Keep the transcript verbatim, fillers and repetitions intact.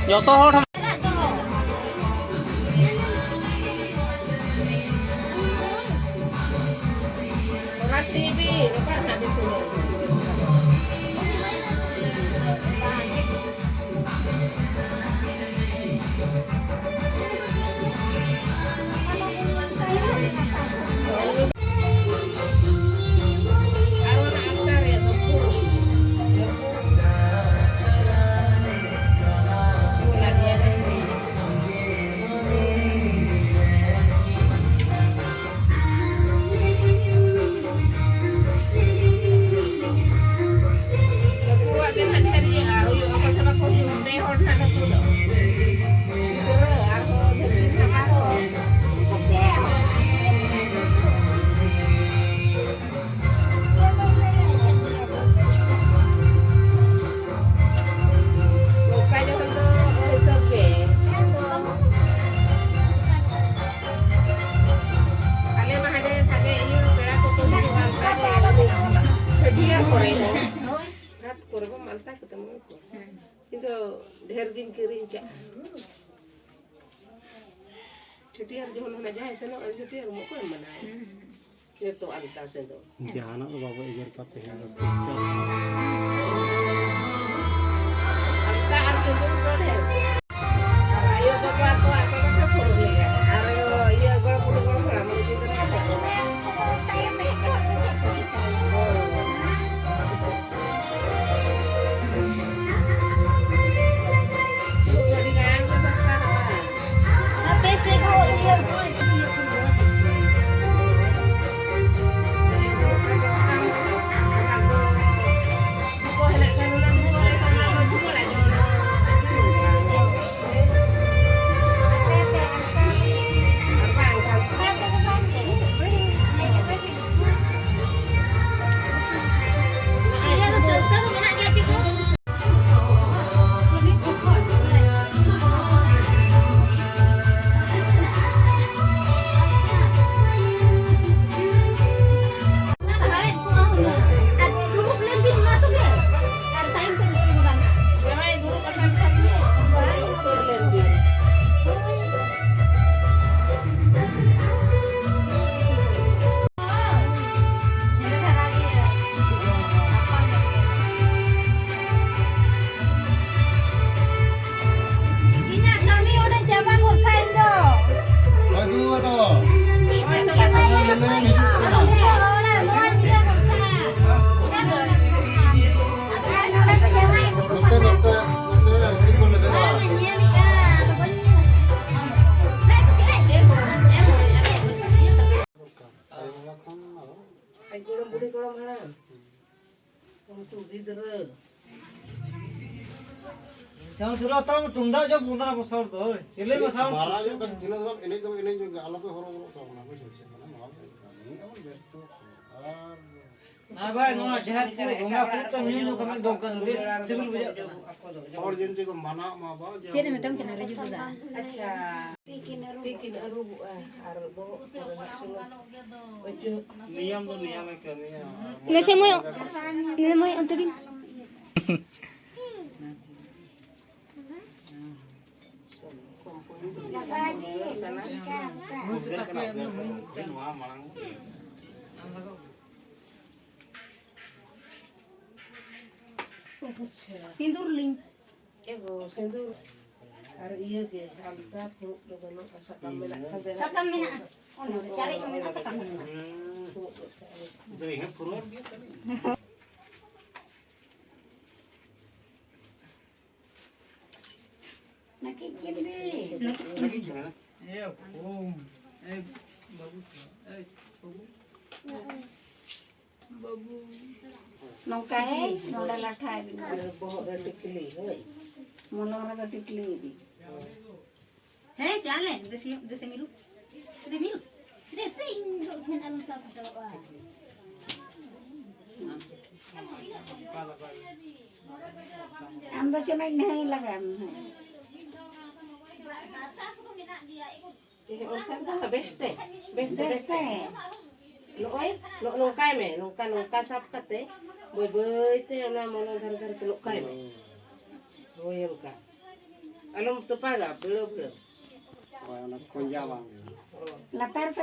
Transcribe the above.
ᱡᱚᱛᱚ ᱦᱚᱲ ᱚᱱᱟ ᱥᱤᱵᱤ ᱚᱠᱟ ᱨᱮᱱᱟᱜ ᱵᱤᱱ ᱥᱩᱱᱩᱢ? ᱱᱩᱠᱩᱣᱟᱜ ᱜᱮ ᱱᱟᱦᱟᱜ ᱰᱷᱮᱨ ᱤᱭᱟᱹᱜᱼᱟ, ᱦᱩᱭᱩᱜᱼᱟ, ᱚᱠᱚᱭ ᱥᱟᱞᱟᱜ ᱠᱚ ᱦᱩᱭᱩᱜᱼᱟ, ᱯᱮ ᱦᱚᱲ ᱱᱟᱦᱟᱜ ᱱᱩᱠᱩ ᱫᱚ᱾ ᱜᱤᱫᱽᱨᱟᱹ ᱟᱨᱦᱚᱸ ᱰᱷᱮᱨ ᱜᱮ ᱱᱟᱦᱟᱜ ᱟᱨᱦᱚᱸ᱾ ᱚᱠᱟ ᱡᱚᱠᱷᱚᱱ ᱫᱚ ᱦᱤᱥᱟᱹᱵ ᱜᱮ᱾ ᱟᱞᱮ ᱢᱟ ᱦᱟᱸᱰᱮ ᱥᱟᱸᱜᱮ ᱤᱭᱟᱹ ᱯᱮᱲᱟ ᱠᱚᱠᱚ ᱦᱤᱡᱩᱜᱼᱟ, ᱚᱱᱠᱟ ᱜᱮ ᱪᱷᱟᱹᱴᱭᱟᱹᱨ ᱠᱚᱨᱮ ᱦᱚᱸ᱾ ᱦᱟᱴ ᱠᱚᱨᱮ ᱦᱚᱸ ᱢᱟᱞᱛᱟ ᱠᱚ ᱛᱮᱢᱚᱱ ᱠᱚ᱾ ᱤᱧ ᱫᱚ ᱰᱷᱮᱨ ᱜᱤᱧ ᱠᱤᱨᱤᱧ ᱠᱟᱜᱼᱟ᱾ ᱪᱷᱟᱹᱴᱭᱟᱹᱨ ᱡᱚᱠᱷᱚᱱ ᱦᱟᱱᱟ ᱡᱟᱦᱟᱸᱭ ᱥᱮᱱᱚᱜ, ᱪᱷᱟᱹᱴᱭᱟᱹᱨ ᱢᱟ ᱚᱠᱚᱭᱮᱢ ᱢᱟᱱᱟᱣᱮᱭᱟ? ᱦᱩᱸ᱾ ᱡᱚᱛᱚ ᱟᱞᱛᱟ ᱥᱮᱫᱚᱜ᱾ ᱡᱟᱦᱟᱱᱟᱜ ᱫᱚ ᱵᱟᱵᱚ ᱮᱜᱮᱨ ᱯᱟᱛᱮ ᱦᱮᱸ᱾ ᱟᱞᱛᱟ ᱟᱨ ᱥᱤᱸᱫᱩᱨ ᱫᱚ ᱰᱷᱮᱨ᱾ ᱟᱨ ᱟᱭᱳ ᱵᱟᱵᱟ ᱠᱚᱣᱟᱜ ᱫᱚ ᱵᱟᱠᱚ ᱯᱩᱨᱟᱹᱣ ᱞᱮᱜᱼᱟ᱾ ᱟᱨ ᱤᱭᱟᱹ ᱜᱚᱲᱚ ᱵᱩᱰᱷᱤ ᱜᱚᱲᱚ ᱦᱟᱲᱟᱢ ᱩᱱᱠᱤᱱ ᱫᱚ ᱰᱷᱮᱨ᱾ ᱛᱟᱭᱚᱢ ᱦᱮᱡ ᱠᱚ ᱦᱚᱲ ᱫᱚ ᱪᱮᱫ ᱠᱚ ᱪᱤᱠᱟᱹᱭᱟ? ᱦᱳᱭ᱾ ᱟᱹᱰᱤ ᱜᱟᱱ ᱠᱚ ᱫᱚᱨᱠᱟᱨᱚᱜᱼᱟ᱾ ᱟᱯᱮ ᱥᱮᱫ ᱦᱚᱸ ᱤᱭᱟᱹ ᱠᱚ ᱩᱱᱠᱩ ᱜᱤᱫᱽᱨᱟᱹ᱾ ᱪᱟᱞᱟᱣ ᱛᱟᱢ ᱛᱩᱢᱫᱟᱜ ᱡᱚ ᱵᱚᱸᱫᱟ ᱵᱚᱥᱚᱨ ᱫᱚ, ᱪᱮᱞᱮ ᱵᱚᱥᱚᱨ? ᱢᱟᱨᱟᱝ ᱧᱚᱜ ᱠᱟᱛᱮ ᱛᱤᱱᱟᱹᱜ ᱫᱚ ᱮᱱᱮᱡ ᱫᱚ ᱮᱱᱮᱡ ᱧᱚᱜ ᱜᱮ, ᱟᱞᱚᱯᱮ ᱦᱚᱨᱚᱵᱚᱨᱚᱜ ᱛᱟᱵᱚᱱᱟ, ᱵᱩᱡᱷᱟᱹᱣ ᱪᱮ? ᱢᱟᱱᱮ ᱱᱚᱣᱟ ᱫᱚ ᱠᱟᱹᱢᱤ ᱟᱵᱚᱱ ᱵᱮᱥᱛᱚ ᱟᱨ ᱱᱟ ᱵᱷᱟᱭ, ᱱᱚᱣᱟ ᱡᱟᱦᱮᱨ ᱠᱚ ᱵᱚᱸᱜᱟ ᱠᱚ ᱛᱚ ᱧᱩ ᱧᱩ ᱠᱟᱛᱮ ᱰᱚᱜ ᱠᱟᱱᱟ, ᱵᱮᱥ ᱥᱤᱵᱤᱞ ᱵᱩᱡᱷᱟᱹᱜ ᱠᱟᱱᱟ᱾ ᱦᱚᱲ ᱡᱮᱱ ᱡᱮ ᱠᱚ ᱢᱟᱱᱟᱜ ᱢᱟ ᱵᱟᱝ, ᱡᱮ ᱪᱮᱫ ᱮ ᱢᱮᱛᱟᱢ ᱠᱟᱱᱟ ᱨᱟᱡᱩ ᱫᱟᱫᱟ? ᱟᱪᱪᱷᱟ᱾ ᱛᱤᱠᱤᱱ ᱟᱹᱨᱩᱵᱚᱜᱼᱟ ᱟᱨ ᱵᱚᱦᱚᱜ ᱠᱚᱨᱮᱱᱟᱜ ᱥᱩᱱᱩᱢ ᱚᱪᱚᱜ᱾ ᱱᱤᱭᱚᱢ ᱫᱚ ᱱᱤᱭᱚᱢ ᱮ ᱠᱟᱹᱢᱤᱭᱟ᱾ ᱱᱮᱥᱮ ᱢᱚᱭᱚ, ᱱᱮᱥᱮ ᱢᱚᱭᱚ ᱚᱱᱛᱮ ᱵᱤᱱ᱾ ᱜᱤᱫᱽᱨᱟᱹ ᱠᱟᱱᱟ, ᱱᱚᱣᱟ ᱢᱟᱲᱟᱝ᱾ ᱥᱤᱸᱫᱩᱨ ᱞᱤᱧ᱾ ᱮ ᱜᱚ, ᱥᱤᱸᱫᱩᱨ ᱟᱨ ᱤᱭᱟᱹ ᱜᱮ, ᱟᱞᱛᱟ ᱯᱷᱩᱲᱩᱜ ᱫᱚ ᱵᱟᱹᱱᱩᱜᱼᱟ, ᱥᱟᱠᱟᱢ ᱢᱮᱱᱟᱜ ᱠᱷᱟᱱ ᱫᱚ᱾ ᱥᱟᱠᱟᱢ ᱢᱮᱱᱟᱜᱼᱟ, ᱚᱱᱟ ᱫᱚ ᱪᱟᱨᱮᱡ ᱠᱚ ᱢᱮᱱᱟᱜᱼᱟ, ᱥᱟᱠᱟᱢ ᱢᱮᱱᱟᱜᱼᱟ᱾ ᱦᱩᱸ᱾ ᱫᱟᱹᱭ ᱦᱚᱸ ᱯᱷᱩᱨᱚᱱ ᱜᱮᱭᱟ ᱛᱟᱹᱞᱤᱧ᱾ ᱱᱟᱹᱠᱤᱡ ᱪᱮᱫ ᱵᱤ? ᱱᱟᱹᱠᱤᱡ ᱪᱮᱫ ᱵᱤ? ᱮ ᱦᱳᱢ, ᱮ ᱵᱟᱹᱵᱩ, ᱮ ᱵᱟᱹᱵᱩ᱾ ᱵᱟᱹᱵᱩ᱾ ᱱᱚᱝᱠᱟ ᱜᱮ ᱱᱚᱰᱮ ᱞᱟᱴᱷᱟ ᱤᱫᱤ ᱢᱮ᱾ ᱟᱨ ᱵᱚᱦᱚᱜ ᱨᱮ ᱴᱤᱠᱞᱤ, ᱦᱳᱭ᱾ ᱢᱚᱞᱚᱝ ᱨᱮᱫᱚ ᱴᱤᱠᱞᱤ ᱤᱫᱤ᱾ ᱦᱮᱸ, ᱪᱟᱞᱮ, ᱫᱮᱥᱤ, ᱫᱮᱥᱤ ᱢᱤᱨᱩ᱾ ᱫᱮ ᱢᱤᱨᱩ᱾ ᱫᱮᱥᱤ ᱤᱧ ᱫᱚ ᱮᱠᱷᱮᱱ ᱟᱞᱚᱢ ᱥᱟᱵ ᱦᱚᱪᱚᱣᱟᱜᱼᱟ᱾ ᱟᱢ ᱫᱚ ᱪᱮᱫ ᱮᱢ ᱞᱟᱜᱟᱣ ᱢᱮ? ᱦᱮᱸ, ᱚᱱᱠᱟ ᱫᱚ ᱵᱮᱥ ᱛᱮ, ᱵᱮᱥ ᱛᱮ, ᱵᱮᱥ ᱛᱮ᱾ ᱱᱚᱜᱼᱚᱭ, ᱱᱚᱜᱼᱚ ᱱᱚᱝᱠᱟᱭ ᱢᱮ, ᱱᱚᱝᱠᱟ, ᱱᱚᱝᱠᱟ ᱥᱟᱵ ᱠᱟᱛᱮ, ᱵᱟᱹᱭ ᱵᱟᱹᱭ ᱛᱮ ᱚᱱᱟ ᱢᱚᱞᱚᱝ ᱫᱷᱟᱨᱮ ᱫᱷᱟᱨᱮ ᱛᱮ ᱱᱚᱝᱠᱟᱭ ᱢᱮ᱾ ᱦᱳᱭ, ᱚᱱᱠᱟ᱾ ᱟᱞᱚᱢ ᱛᱚᱯᱟᱜᱟ, ᱯᱷᱤᱲᱟᱹᱣ, ᱯᱷᱤᱲᱟᱹᱣ᱾ ᱦᱳᱭ, ᱚᱱᱟ ᱠᱚᱸᱡᱟ ᱵᱟᱝ᱾ ᱞᱟᱛᱟᱨ ᱥᱮᱫ